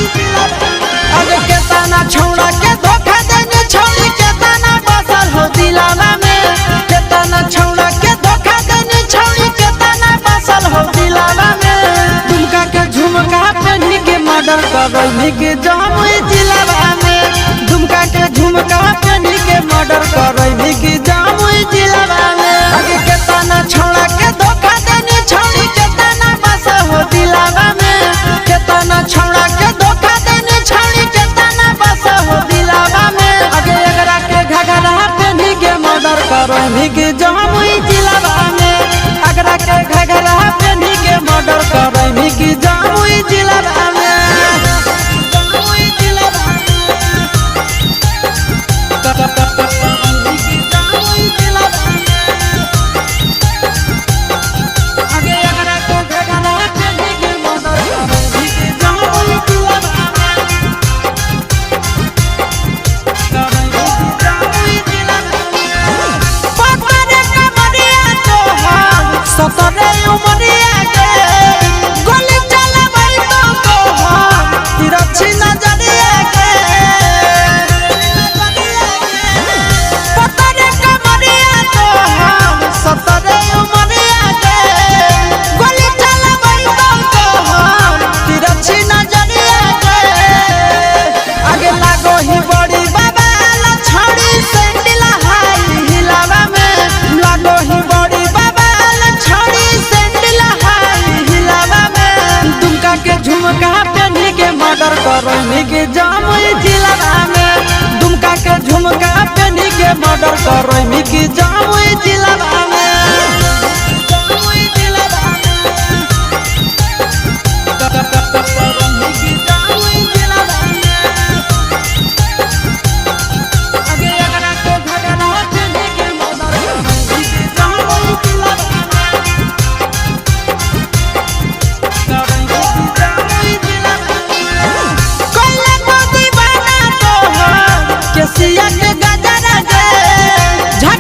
अरे केतना छौड़ा के धोखा देने छौड़ी केतना बसल हो दिलावा में केतना छौड़ा के धोखा देने छौड़ी केतना बसल हो दिलावा में दुमका के झुमका पहनी के मर्डर करैनी के जमुई जिलावा में दुमका के झुमका पहनी के मर्डर करैनी के जमुई जिलावा में अरे केतना छौड़ा के धोखा देने छौड़ी केतना बसल हो दिलावा में केतना छौड़ा के धोखा देने छौड़ी केतना बस हो दिलावा में अगे एकरा के घघरा पेन्ही के मर्डर करैनी के जमुई जिलावा में अगरा के घघरा पेन्ही के मर्डर करैनी के जमुई जिलावा में जमुई जिलावा में जमुई जिलावा में अगे एकरा के घघरा पेन्ही के मर्डर करैनी के जमुई जिलावा में सतरे उमरिया के गोली चलाबै तो तोहर तिरछी नजरिया के पतरे कमरिया तोहर सतरे उमरिया के गोली चलाबै तो तोहर तिरछी नजरिया के आगे लागो ही बड़ी बाबा छड़ी सैंडल हाई हिलावा में लागो ही बड़ी बाबा छड़ी सैंडल हाई हिलावा में दुमका के झुमका पहनी के मर्डर करैनी के जमुई जिलावा में दुमका के झुमका पहनी के मर्डर करैनी के जमुई जिलावा में जमुई जिलावा में जमुई जिलावा में अगे एकरा के घघरा पेन्ही के मर्डर करैनी के जमुई जिलावा में कोइला मोदी बना तोहर केसिया के गजरा गे झ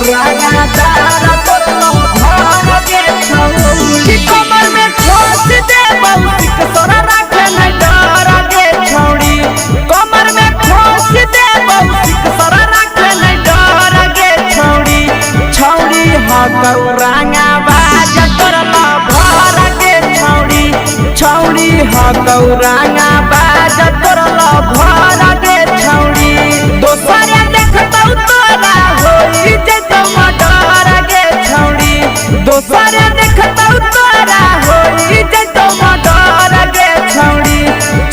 रंगदार तोर भर गे छौड़ी। कि कमर में ठोस दे बहुतिक तोरा राखे नहीं डर गे छौड़ी। कमर में ठोस दे बहुतिक तोरा राखे नहीं डर गे छौड़ी। छौड़ी हकौ रंगा बाज तोर भर गे छौड़ी। छौड़ी हकौ रंगा बाज तोर भर गे छौड़ी। दोसर देखतौ तोरा होई जेतौ मडर गे छौड़ी। दोसर देखतौ तोरा होई जेतौ मडर गे छौड़ी।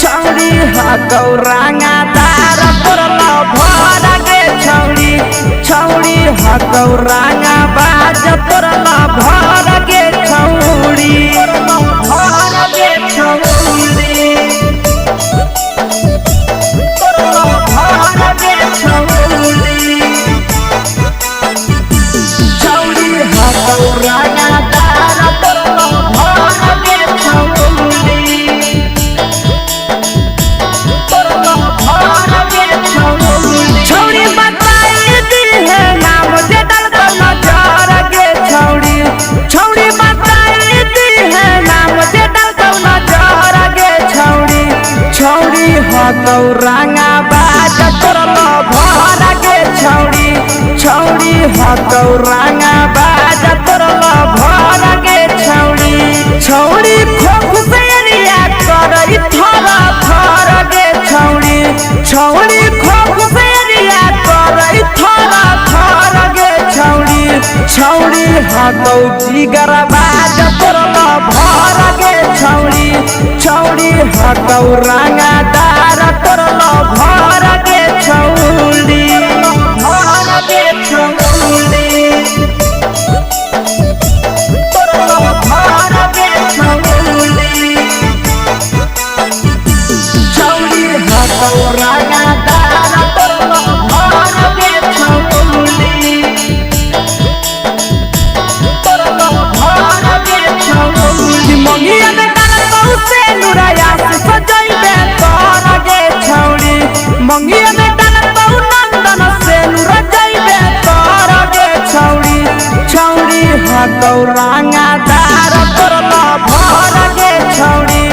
छौड़ी हकौ रंगादार तोर भर गे छौड़ी। छौड़ी हकौ रंगा बाज तोर भर गे छौड़ी। भर गे छौड़ी। तोर भर गे छौड़ी। छौड़ी हकौ रंगादार तोर भर गे छौड़ी। तोर भर गे छौड़ी। छौड़ी बताई दी है नाम जे डलतौ नजर गे छौड़ी। छौड़ी बताई दी है नाम जे डलतौ नजर गे छौड़ी। छौड़ी हकौ रंगा बाज तोर भर गे छौड़ी। छौड़ी हकौ रंगा बाज तोर भर गे छौड़ी। छौड़ी खोख से अरिया करई थर थर गे छौड़ी। छौड़ी खोख से अरिया करई थर थर गे छौड़ी। छौड़ी हकौ जिगर बाज तोर भर गे छौड़ी। छौड़ी हकौ रंगादार तोर भर गे छौड़ी। भर गे छौड़ी। तोर भर गे छौड़ी। छौड़ी हकौ रंगादार तोर भर गे छौड़ी। तोर भर गे छौड़ी। मंगिया में डालतौ से नुराया से सजैबे तोर गे छौड़ी। मंगिया में डालतौ नंदन से नुरा जैबे तोर गे छौड़ी। छौड़ी हकौ रंगादार तोर भर गे छौड़ी।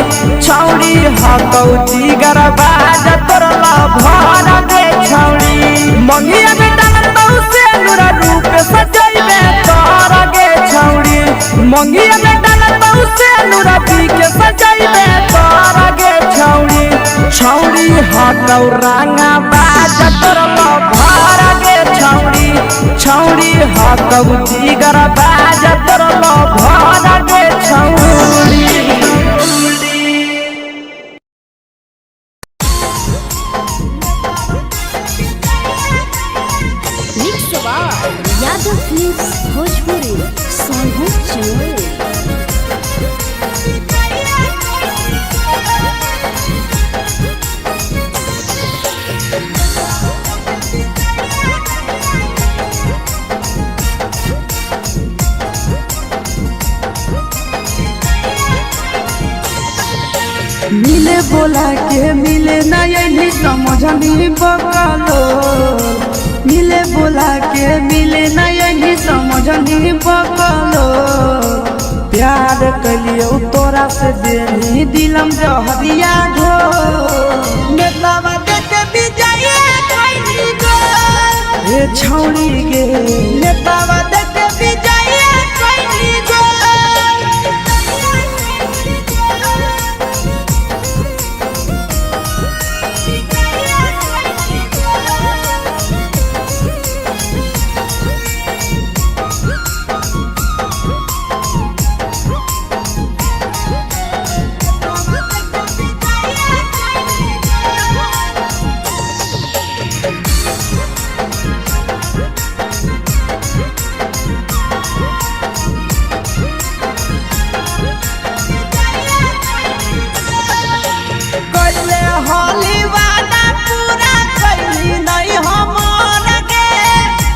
छौड़ी हकौ जिगर बाज तोर भर गे छौड़ी। मंगिया में डालतौ से नुरा रूप सजैबे तोर गे छौड़ी। मंगिया में डालतौ से नुरा पी के सजैबे तोर गे छौड़ी। छौड़ी हकौ रंगा बाज तोर भर गे छौड़ी। छौड़ी हकौ जिगर बाज तोर भर गे छौड़ी। Mix by Yadav films Bhojpuri Sonu Chamoli. मिले बोला के मिले नहीं समझनी बकलो। मिले बोला के मिले नहीं समझनी बकलो। प्यार कलियो तोरा से देनी दिलम जहरिया घो। नेतावा देखे विजय कैली गो। हे छौड़ी गे नेतावा देखे विजय कैली गो।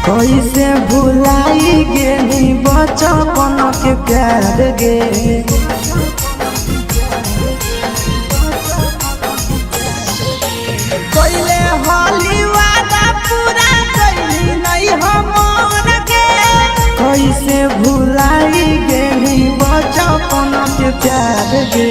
कैसे भुलाई गेली बचपन के प्यार गे। कोइले होली वादा पूरा कैली नहीं हमर गे। कैसे भुलाई गेली बचपन के प्यार गे।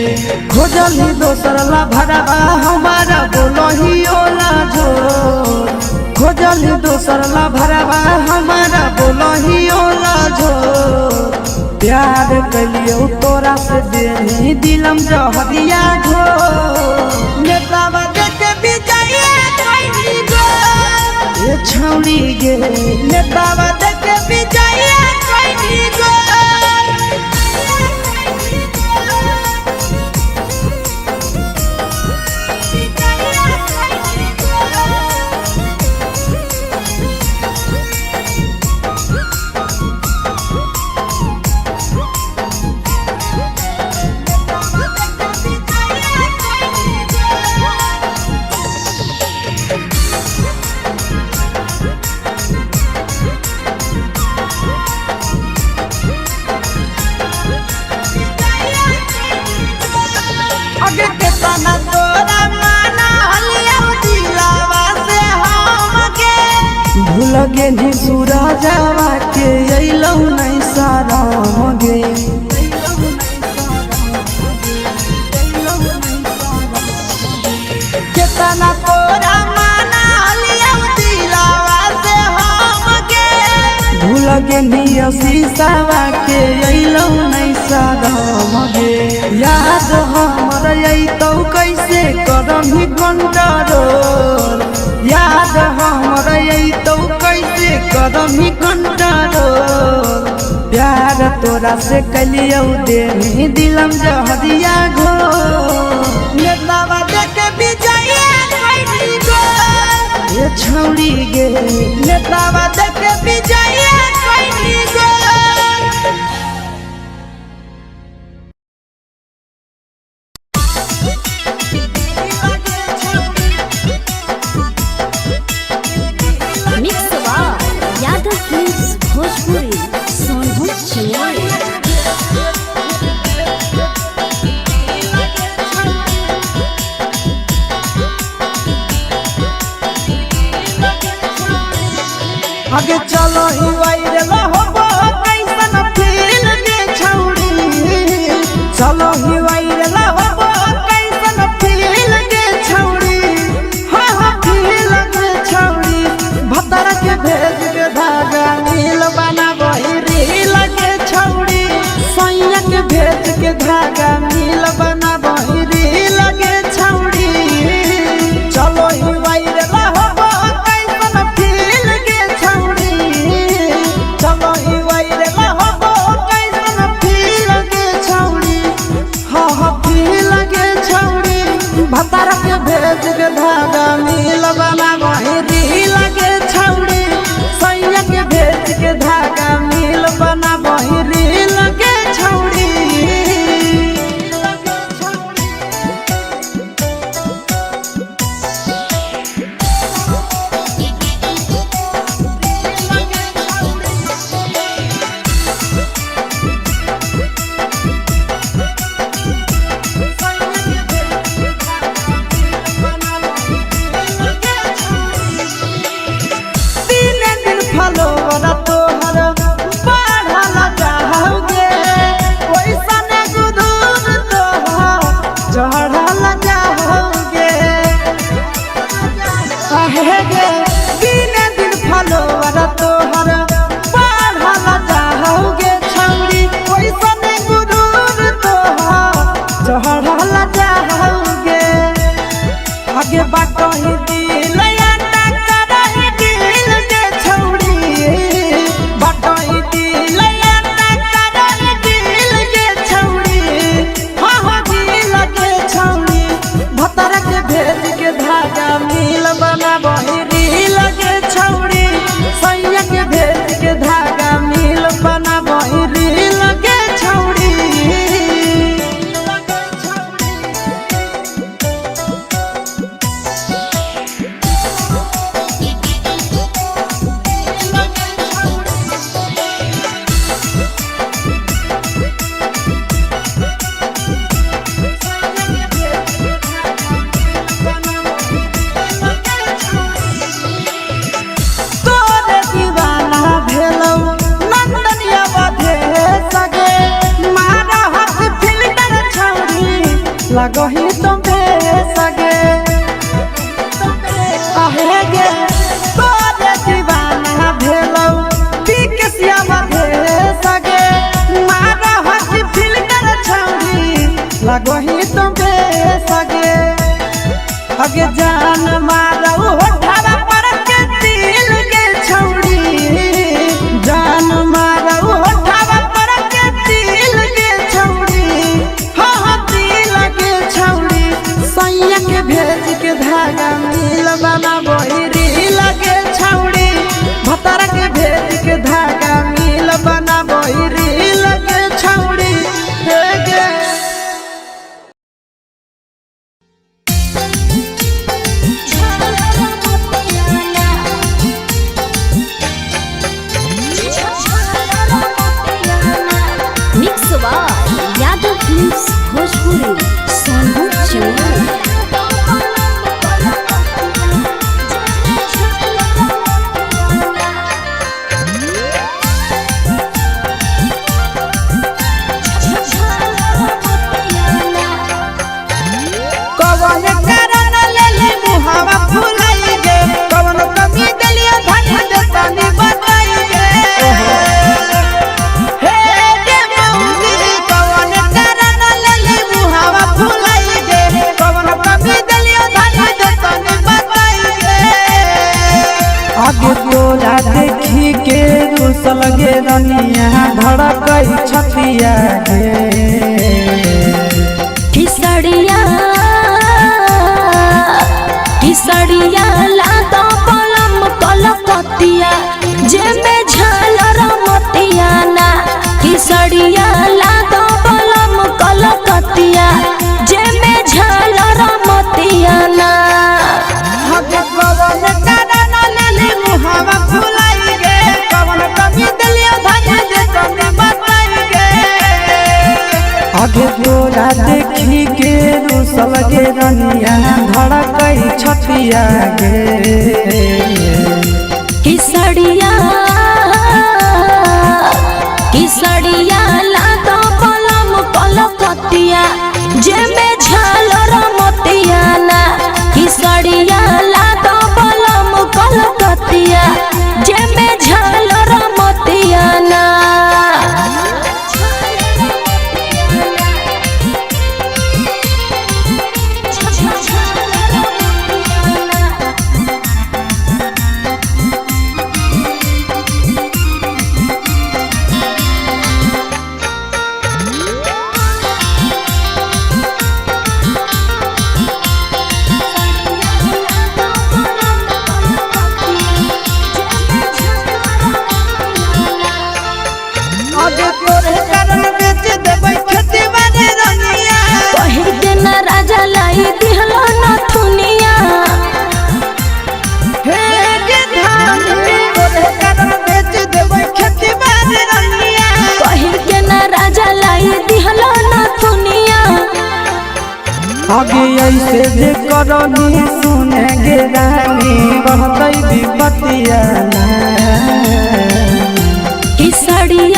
खोजली दोसर ला भरवा हमारा बोलही ओला झोर। खोजली दोसर ला भरवा हमारा बोलही ओला झोर। प्यार कलियो तोरा से देनी दिलम जहरिया घोर। नेतावा देखे विजय कैली गो ए छौड़ी गे। नेतावा देखे विजय कैली गो। अगे केतना तोरा माना हलिया दिलावा से हमके। भूल गेली सूरजवा के अइलौ नहीं शरम गे। केतना तोरा माना हलिया दिलावा से हमके। भूल गेली शीशावा के अइलौ नहीं शरम गे। याद हमर अइतौ कैसे करम कंट्रोल। याद हमर अइतौ कैसे करम कंट्रोल। प्यार तोरा से कलियौ देनी दिलम जहरिया घोर। नेतावा देखे विजय कैली गो ए छौड़ी गे। नेतावा देखे विजय कैली गो। Mix by Yadav films Bhojpuri Sonbhadra Chennai. अग Puri Sonpur Jamui. कवन कारण लेली मुहावा फुलाई गे, कवन कमी देलियो धन देतानी बताई गे। हे गे मौसी, कवन कारण लेली मुहावा फुलाई गे, कवन कमी देलियो धन देतानी बताई गे। आगे तोरा देखी के रुसल गे रनिया धड़कई छतिया गे। किसड़िया किसड़िया लादा पलम कलकतिया जेमे झालर मोतिया ना। किसड़िया लादा पलम कलकतिया जेमे झालर मोतिया ना। हगे कवन कारण लेली मुहावा फुलाई गे, कवन कमी देलियो धन देतानी बताई गे। आगे तोरा देखी के रुसल गे रनिया धड़कई छतिया गे। किसड़िया किसड़िया लादा पलम कलकतिया जेमे झालर मोतिया ना। किसड़िया लादा पलम कलकतिया जेमे झालर मोतिया ना। आगे तोरे कारण बेच देबै खेती बाड़ी रनिया। कही के ना राजा लाई दिहलो नथुनिया। हे गे धानी, तोरे कारण बेच देबै खेती बाड़ी रनिया। कही के ना राजा लाई दिहलो नथुनिया। आगे ऐसे जे करनी सुने गे रानी बढ़तई विपतिया ना। किसड़िया